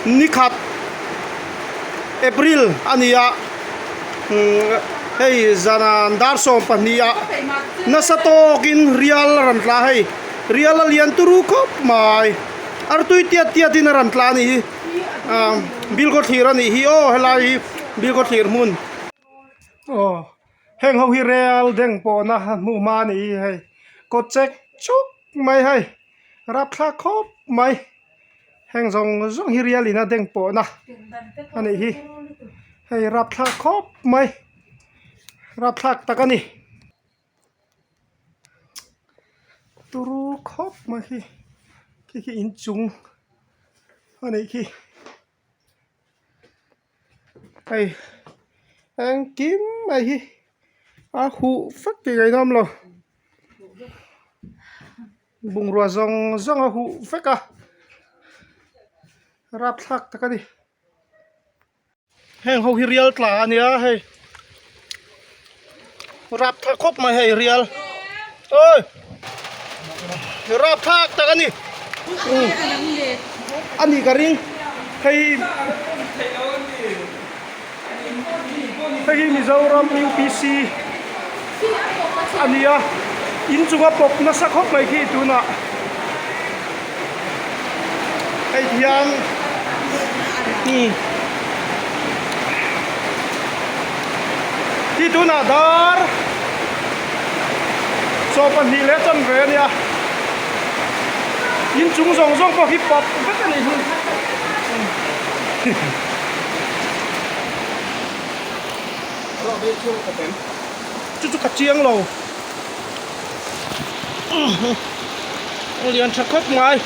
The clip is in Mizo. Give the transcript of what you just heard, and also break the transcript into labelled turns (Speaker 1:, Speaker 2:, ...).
Speaker 1: Nikhat April a ni a, hei zan dar 12 ah nasa tawkin rial a rawn tla hei, rial a lian turu khawp mai, artui tiat tiat in a rawn tla a nih hi, Bilkhawthlir a nih hi aw helai hi Bilkhawthlir hmun. Aw heng ho hi rial deng pawhna hmuh hma a nih hi hei kawt chek chuk mai hei rapthlak khawp mai. Heng zawng zawng hi rial in a deng pawhna a nih hi hei rapthlak khawp mai rapthlak tak a ni turu khawp mai hi khi khi inchung a nih khi hei engkim mai hi a huh vek tih ngaih nawm lo. Bungrua zawng zawng a huh vek a, rapthlak tak a ni. Heng ho hi rial tla a nia hei, rapthlak khawp mai hei rial, oi rapthlak tak a ni. A nih ka ring hei Hei hi Mizoram UPC a ni a, inchung a pawp nasa khawp mai khi tunah hei hian khi tunah dar 12 leh chanve a nia inchung zawng zawng pawh khi pawp vek a nih hi. Chu chu ka chiang lo lian tha khawp mai.